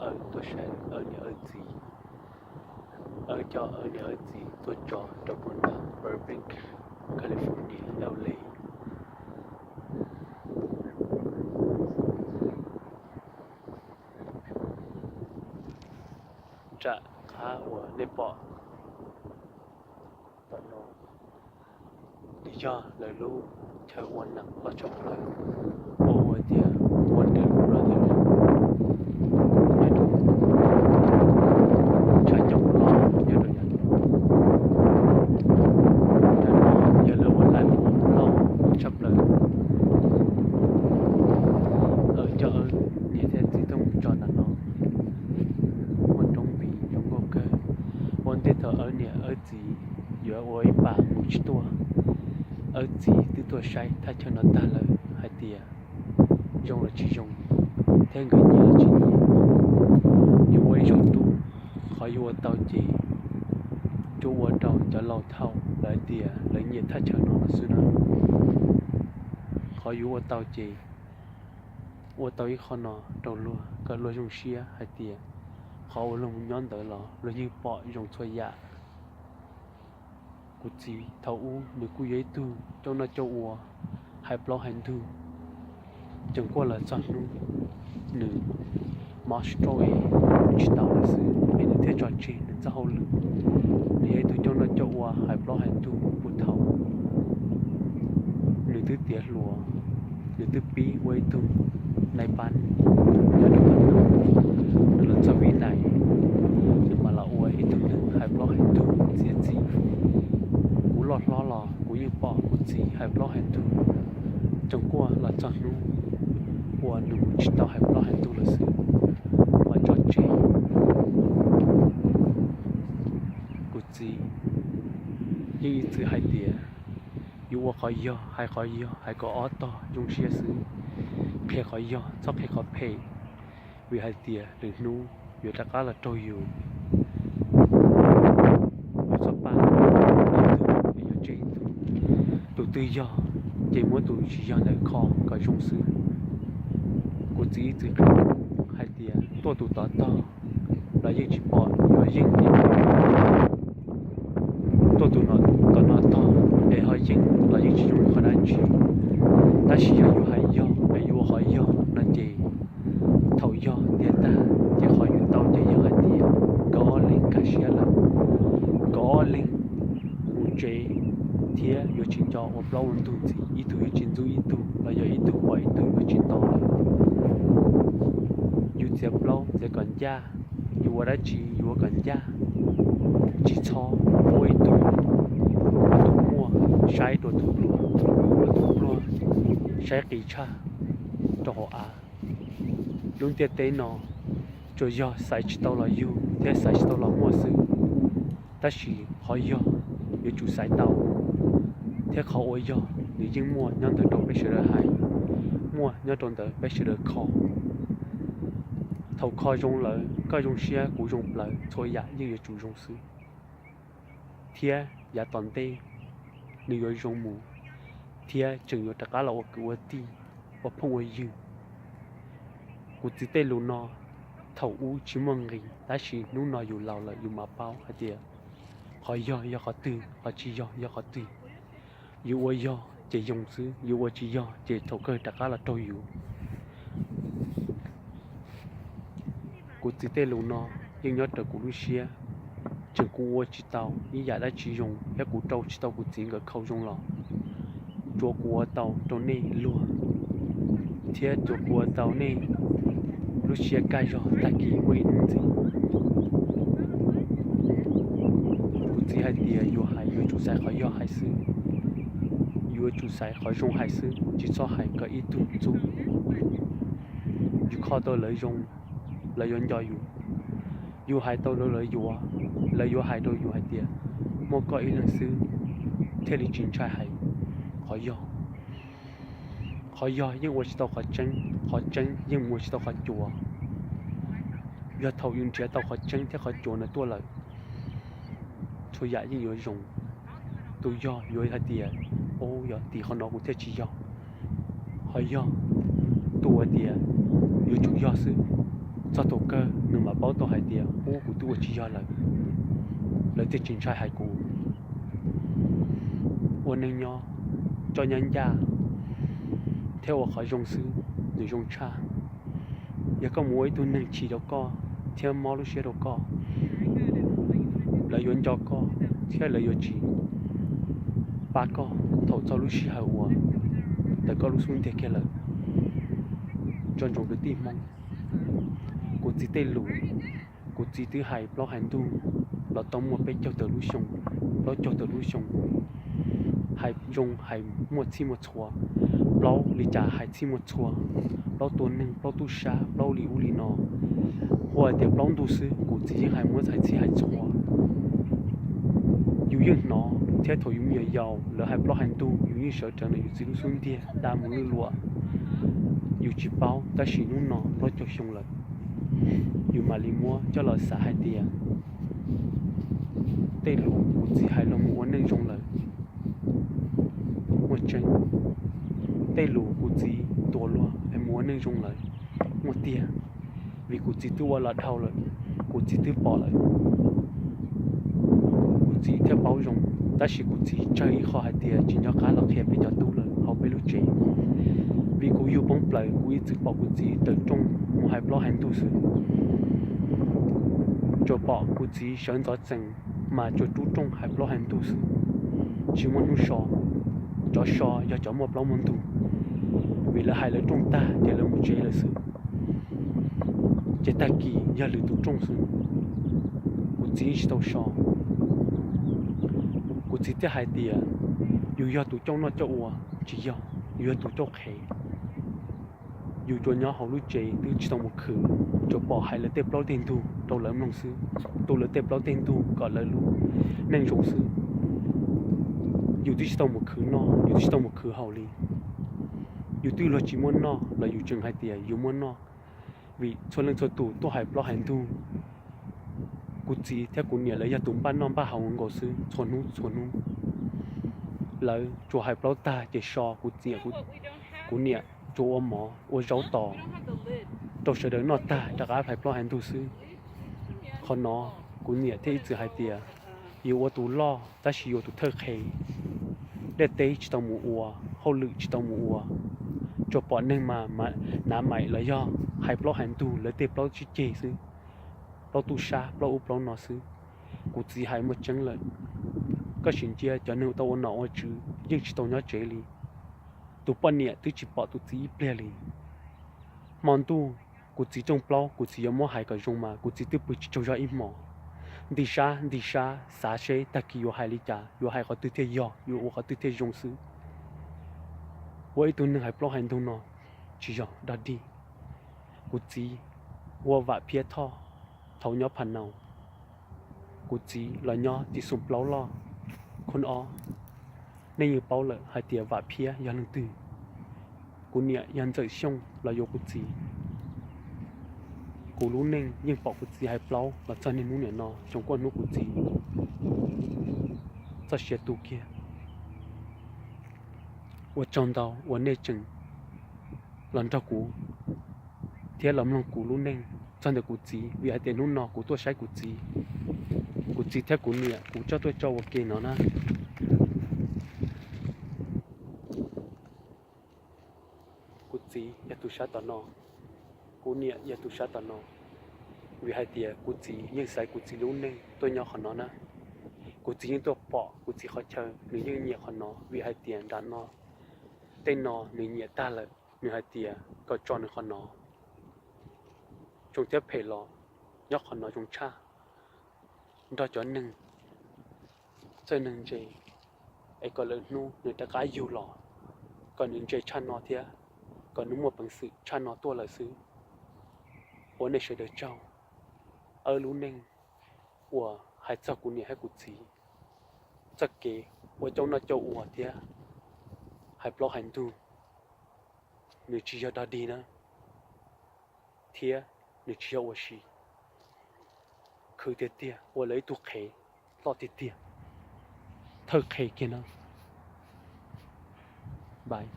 Aw tuaj saib aw niam aw txiv. Aw coj aw niam aw txiv tuaj tso rau puag nram Burbank, California, L A. Nram qab uas nej pom tom no, nws yog lawv lub chaw ua neeg loj tshaj plaws, ua ua tias Warner Brothers, nyob rau tshav nyoog loj nyob rau yav no. Ntawm no yog lawv ua live loj tshaj plaws. Aw coj aw niam thiab txiv tuaj mus tso ntawm no, muaj roob viv zoo nkauj kawg. Ua ntej thaum aw niam aw txiv yuav ua ib pas mus tsis tuaj, aw txiv twb tuaj saib thaj chaw no tag lawm hais tias zoo los tsis zoo, thiab nkawd nyiam los tsis nyiam. Yuav ua ib zaug ntuj, qhov yuav ua tau ces yuav ua rau cov laus thaum lawv hais tias lawv nyiam thaj chaw no los xwb na. Qhov yuav ua tau ces ua tau ib qho no rau luag kom luag zoo siab hais tias qhov uas luag mus nyob ntawd los luag yeej pom zoo txhua yam. Kuv txiv thaum ub nws kuj yog ib tug coj noj coj ua, hais plaub hais ntug. Tseem kuaj los txog hnub nws mob stroke es mus tsis tau lawm xwb es nws thiaj tso tseg nws txoj hauj lwm. Nws yog ib tug coj noj coj ua hais plaub hais ntug puag thaum nws twb tiav hluas, nws twb pib ua ib tug nais phas nyob rau tom no. Nws los txog vib nais, nws mam los ua ib tug neeg hais plaub hais ntug txiav txim. Kuv loj hlob los kuv yeej pom kuv txiv hais plaub hais ntug. Tseem kuaj los txog hnub uas nws mus tsis tau hais plaub hais ntug lawm xwb, mam tso tseg. Kuv txiv yeej ib txwm hais tias yuav ua qhov yog, hais qhov yog, hais kom ob tog zoo siab xwb. Qhia qhov yog, txhob qhia qhov phem, vim hais tias lwm hnub yuav rov qab los raug yus. Yus txhob pab ib tug es yuav tseg ib tug. Tus twg yog ces muab tus tsis yog ntawd kho kom zoo xwb. Kuv txiv ib txwm qhia hais tias tuaj tus tod tog los yeej tsis pom yuav yeej, tuaj tus no tog es ho yeej los yeej tsis zoo qhov dab tsi. Tab sis yog yus hais yog es yus ua qhov yog no ces thaum yog tiav tag ces qhov yus tau ces yog hais tias nkawd ob leeg kaj siab lawm, nkawd ob leeg mus tsev thiab yuav tsis nco ua plaub ua ntug ntxiv, ib tug yuav tsis ntxub ib tug los yog ib tug pom ib tug yuav tsis nto lawm. Yus txiav plaub txiav kom ncaj, yus ua dab tsi yus ua kom ncaj. Tsis txhob muab ib tug, ua tus muaj saib rau tus pluag, ua tus pluag saib qis tshaj rau hauv av. Lub ntiaj teb no tsuas yog xaiv tsis tau los yug thiab xaiv tsis tau los muaj xwb, tab sis qhov yog yuav tsum xaiv tau, thiab qhov uas yog nws yeej muaj nyob ntawm rau peb sawv daws hais, muaj nyob rau ntawm peb sawv daws kho. Thaum kho zoo lawm, koj zoo siab kuv zoo plawv, txhua yam yeej yuav tsum zoo xwb. Thiab yav tom ntej nws yuav zoo mus, thiab tseem yuav rov qab los ua kwv ua tij, ua phooj ua ywg. Kuv txiv tej lus no thaum ub tsis muaj nqis, tab sis hnub no yus laus lawm yus mam paub hais tias qhov yog yog qhov twg, qhov tsis yog yog qhov twg. Yus ua yog ces yoo xwb, yus ua tsis yog ces thaum kawg rov qab los raug yus. Kuv txiv tej lus no yeej nyob raws kuv lub siab, tseem kuv ua tsis tau ib yam dab tsi zoo thiab kuv rau tsis tau kuv txiv nkawd khau zoo los tsuav kuv ua tau rau nej luag, thiab tsuav kuv ua tau nej lub siab kaj zog tag kis muaj ib hnub ntxiv. Kuv txiv hais tias yus hais yuav tsum xaiv qhov yog hais xwb, yuav tsum xaiv qhov zoo hais xwb, tsis txhob hais kom ib tug ntxub. Yus kho tau lawv zoo, lawv yuav nco yus. Yus hais tau rau lawv yuav, lawv yuav hais rau yus hais tias muaj koj ib leeg xwb thiaj li tsis ntshai hais qhov yog. Qhov yog yeej ua tsis tau qhov tseeb, qhov tseeb yeej ua tsis tau qhov cuav. Yog thaum yus nrhiav tau qhov tseeb thiab qhov cuav ntawd tuaj lawm, txhua yam yeej yuav zoo. Tus yog yuav hais tias, o, yog tim qhov no kuv thiaj tsis yog. Qhov yog, tus hais tias yuav tsum yog xwb, Txog thaum kawg nws mam paub tau hais tias, ub, kuv twb ua tsis yog lawm. Lawv thiaj tsis ntshai hais kuv. Ua neej nyob, coj nyab ncaj thiab ua qhov zoo xwb, nws zoo tshaj. Yog koj mus ua ib tug neeg chim rau koj thiab mob lub siab rau koj, lawv yuav nco koj thiab lawv yuav tsis pab koj thaum txog lub sij hawm uas tawm koj lub xub ntiag kiag lawm. Nco ntsoov kwv tij Hmoob, kuv txiv tej lus, kuv txiv twb hais plaub hais ntug los tau muaj peb caug tawm lub xyoo, plaub caug tawm lub xyoo. Hais zoo hais muaj txhij muaj txhua, plaub li cas hais txhij muaj txhua, plaub tua neeg, plaub tub sab, plaub li ub li no, hu hais tias plaub ntug xwb, kuv txiv yeej hais muaj txhais txhij hais txhua. Yus yeej hnov thiab thaum yus me nyuam yaus lawv hais plaub hais ntug yus yeej sawv rawv ntawm yus txiv lub xub ntiag da mus lwj luam. Yus tsis paub, tab sis hnub no plaub caug xyoo lawm, yus mam li muab coj los xav hais tias tej lus kuv txiv hais los mus ua neej zoo lawm. Muaj tseeb, tej lus kuv txiv tuav luag es mus ua neej zoo lawm, muaj tiag. Vim kuv txiv twb ua los dhau lawm, kuv txiv twb pom lawm. Kuv txiv thiaj paub zoo, tab sis kuv txiv tsawg ib qho hais tias tsis nco qab los qhia peb cov tub lawm hauv peb lub tsev. Vim kuv yug poob plaws kuv ib txwm pom kuv txiv raws rooj mus hais plaub hais ntug xwb. Tsuas pom kuv txiv sawv ntxov txees mas tsuas rub rooj hais plaub hais ntug xwb, tsis muaj hnub so. Cov so yog cov muaj plaub muaj ntug, vim lawv hais lawv rooj tag ces lawv mus tsev lawm xwb. Ces tag kis yog lwm tus rooj xwb, kuv txiv tsis tau so. Kuv txiv thiaj hais tias, yus yog tus coj noj coj ua, tsis yog, yus yog tus coj qhev. Yus tsuas nyob hauv lub tsev twb tsis tau mus khwv, tsuas pom hais lawv tej plaub tej ntug rau lawv mloog xwb, tu lawv tej plaub tej ntug kom lawv lub neej zoo xwb. Yus twb tsis tau mus khwv noj, yus twb tsis tau mus khwv haus li. Yus twb luag tsis muaj noj los yus tseem hais tias yus muaj noj, vim txhua leej txhua tus tuaj hais plaub hais ntug. Kuv txiv thiab kuv niam lawv yog tus npaj noj npaj haus nkaus xwb txhua hnub txhua hnub. Lawv tsuas hais plaub tag ces so, kuv txiv, kuv niam tsuas ua mov ua zaub tos rau sawv daws noj tag rov qab hais plaub hais ntug xwb. Qhov no kuv niam thiaj ib txwm hais tias, yus ua tus loj tab sis yus ua tus thawj qhev. Ntiaj teb tsis tau mus ua, hauj lwm tsis tau mus ua, tsuas pom neeg mas hnav maim los yog hais plaub hais ntug lawv tej plaub tsib ceg xwb, plaub tub sab, plaub ub plaub no xwb. Kuv txiv hais muaj tseeb lawm. Koj sim ntsia cov neeg tau ua nom ua tswv yeej tsis tau nyob tsev li. Tus poj niam twb tsis pom tus txiv ib pliag li. Hmo ntuj kuv txiv rooj plaub kuv txiv yuav muab hais kom zoo mas kuv txiv twb pw tsis tsaug zog ib hmos. Nti sab nti sab xav seb tag kis yuav hais li cas, yuav hais qhov twg thiaj yog, yuav ua qhov twg thiaj zoo xwb. Ua ib tug neeg hais plaub hais ntug no tsis yog dog dig. Kuv txiv hu ua Vam Phiab Thoj, thaum nyob Pha Nau. Kuv txiv los nyob tim Xoom Plaub Loj, Khoob Ob. Nej yeej paub lawm hais tias Vam Phiab yog leej twg. Kuv niam yog Ntxawm Xyooj los yuav kuv txiv. Kuv lub neej yeej pom kuv txiv hais plaub los txog niaj hnub niam no xyoo kuaj hnub kuv txiv txoj sia tu kiag. Ua tsaug ntau uas nej tseem los nrog kuv thiab los mloog kuv lub neej txog ntawm kuv txiv, vim hais tias hnub no kuv tuaj saib kuv txiv. Kuv txiv thiab kuv niam kuv coj tuaj tso ua ke no na. Kuv txiv yog tus sab tom no, kuv niam yog tus sab tom no. Vim hais tias kuv txiv yeej xaiv kuv txiv lub neej tuaj nyob qhov no na. Kuv txiv yeej tuaj pom kuv txiv qhov chaw, nws yeej nyiam qhov no, vim hais tias nram no, tej no nws nyiam tag lawm, nws hais tias kom tso nws qhov no. Zoo thiab phem los nyob qhov no zoo tshaj. Nrog cov neeg txawj neeg ntse, es kom lwm hnub nws rov qab yug los, kom nws ntse tshaj no thiab, kom nws muaj peev xwm tshaj no tuaj lawm xwb. Ua nej sawv daws tsaug. Wb lub neej uas hais txog kuv niam thiab kuv txiv txoj kev ua coj noj coj ua thiab hais plaub hais ntug, nws tsis yog dog dig na, thiab nws tsis yog ua si. Khwv tiag tiag ua lawv ib tug qhev loj tiag tiag, thawj qhev kiag na. Bye.